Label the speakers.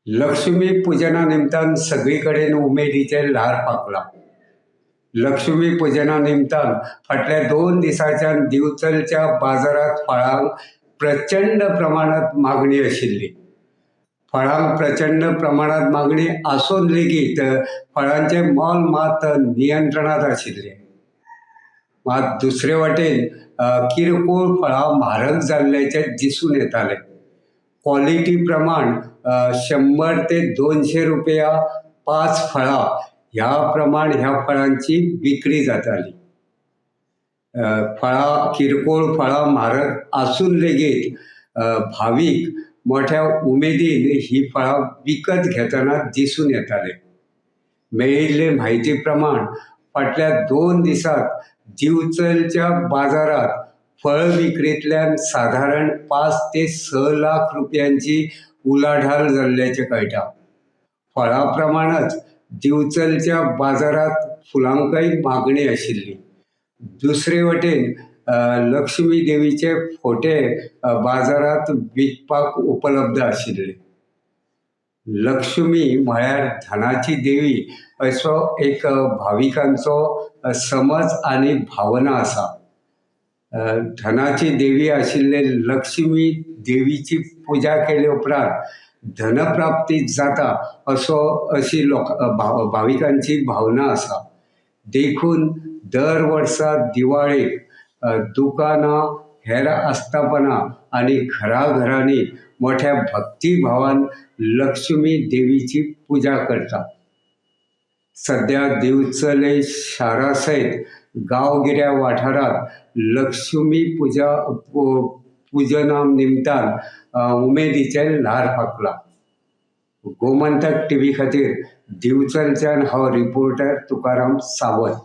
Speaker 1: लक्ष्मी पुजना निमतान सगळी कडेन उमेदीचें ल्हार फांकलां. लक्ष्मी पुजना निमतान फाटल्या 2 दिसांच्यान दिवचलच्या बाजारांत फळांक प्रचंड प्रमाणांत मागणी आशिल्ली. फळांक प्रचंड प्रमाणांत मागणी आसून लेगीत फळांचें मोल मात नियंत्रणांत आशिल्लें. मात दुसरे वाटेन किरकोळ फळां म्हारग जाल्ल्याचें दिसून येतालें. क्वॉलिटी प्रमाण 100 ते 200 रुपया 5 फळां ह्या प्रमाण ह्या फळांची विक्री जाताली. फळां किरकोळ फळां म्हारग आसून लेगीत भावीक मोठ्या उमेदीन ही फळां विकत घेतना दिसून येताले. मेळिल्ले म्हायती प्रमाण फाटल्या 2 दिसांत दिवचलच्या बाजारांत फळ विक्रींतल्यान सादारण 5 ते 6 लाख रुपयांची उलाढाल जाल्ल्याचें कळटा. फळां प्रमाणच दिवचलच्या बाजारांत फुलांकय मागणी आशिल्ली. दुसरे वटेन लक्ष्मी देवीचे फोटे बाजारांत विकपाक उपलब्ध आशिल्ले. लक्ष्मी म्हळ्यार धनाची देवी असो एक भाविकांचो समज आनी भावना आसा. धनाची देवी आशिल्ले लक्ष्मी देवीची पुजा केले उपरांत धनप्राप्ती जाता असो अशी लोक भाविकांची भावना आसा. देखून दर वर्सा दिवाळेक दुकानां, हेर आस्थापनां आनी घराघरांनी मोठ्या भक्तिभावान लक्ष्मी देवीची पुजा करतात. सद्या दिवचले शारा सयत गांवगिऱ्या वाठारांत लक्ष्मी पुजा पुजना निमतान उमेदीचें ल्हार फांकलां. गोमंतक टीव्ही खातीर दिवचलच्यान हांव रिपोर्टर तुकाराम सावंत.